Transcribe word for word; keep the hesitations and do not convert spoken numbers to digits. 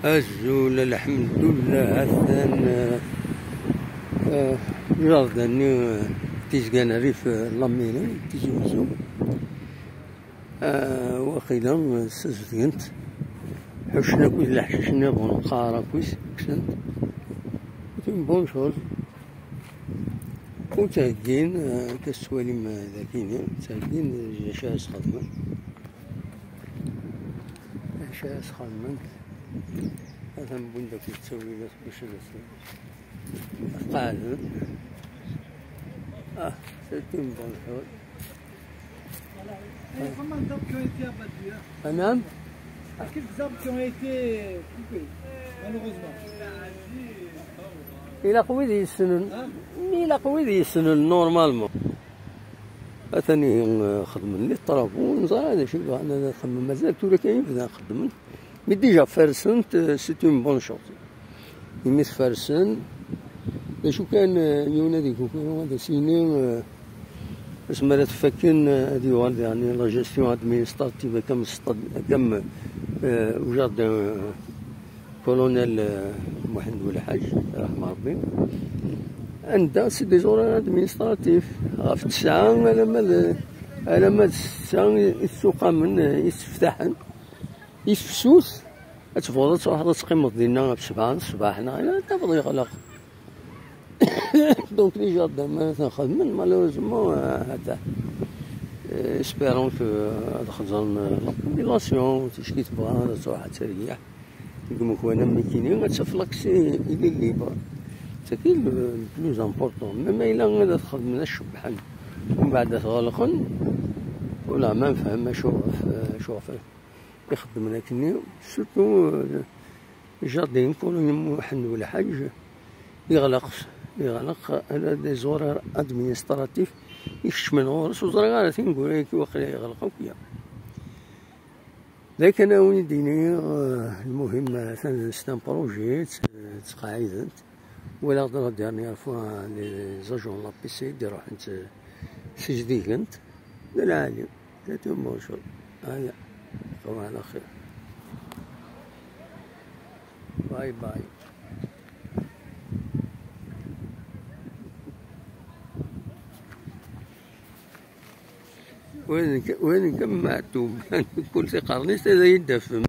Azul, alḥemdulillah, atan, eh, eh, jardin-nni, eh, Tizgan Rrif, eh, Lamini, Tizi Uzzu. Eh, waqila, eh, ssazedgen-t. Ḥuccen akkit leḥcic nniḍen, qqar akkit, kksen-t. C'est une bonne chose. U ttheggin, eh, akka tettwalim, eh, dagini, ttheggin, eh, d acu ara sxedmen. D acu ara sxedmen. Atan wwin-d akkit ttawilat bac ad qeɛden. Ah, c'est une bonne chose. Il y a pas mal d'arbres qui ont été abattus, hein. Ah, naam. Il y a quelques arbres qui ont été coupés, malheureusement. Ilaq wid yessnen. Hein? Ilaq wid yessnen, normalement. Atan ihi, eh, xedmen les travaux, neẓra d acu i bɣan ad xedmen. Mazal tura kan yebda xeddmen. Mi déjà fersen-t, eh, c'est une bonne chose. Imi tfersen, d acu kan, eh, yiwen ad ikukru ad as-yini, eh, asmi ara t-fakken, eh, ad yuɣal daɣen la gestion administrative, akka m-, akka m-, eh, au jardin, eh, colonel, eh, Muḥend Welḥaǧ, raḥma Rebbi. Anda c'est des horaires administratifs, ɣef tesɛa alamma d, alamma d ssetta i, i ttuqamen, eh, i tteftaḥen. I tefsut, ad tebɣuḍ ad truḥeḍ ad teqqimeḍ dinna ɣef sebɛa n ṣṣbeḥ, neɣ ad tafeḍ yeɣleq. Donc, les jardins, ma atan xedmen, malheureusement, euh, ata. Euh, espérons que, euh, ad xeẓren, euh, la population, ticki tebɣa ad truḥ ad teryeḥ deg umekwan am nekkini, ad taf l'accès, il est libre. C'est ça qui est le, le plus important. Même ma yella ad xedmen ad cebbḥen, umbeɛd ad t-ɣelqen, ula ma nefhem acu ɣef, acu ɣef i xeddmen akkenni, surtout, euh, jardin, colonie Muḥend Welḥaǧ, yeɣleq, yeɣleq, ala des horaires administratifs i kecmen ɣur-s, ur ẓriɣ ara tineggura-agi waqila yeɣleq akk ya. D akken ad wen-d-iniɣ, euh, lmuhim, atan c'est un projet, tt-, ttqeɛɛiden-t. Walaɣ-d la dernière fois les agents n la P C i d-iruḥen s-, ssizdigen-t. D lɛali. C'est une bonne chose. Aya. Tabɣa ala xir. Bye bye. Win k-, win kan Maɛtub, kul tiqernist ad yi-d-tafem.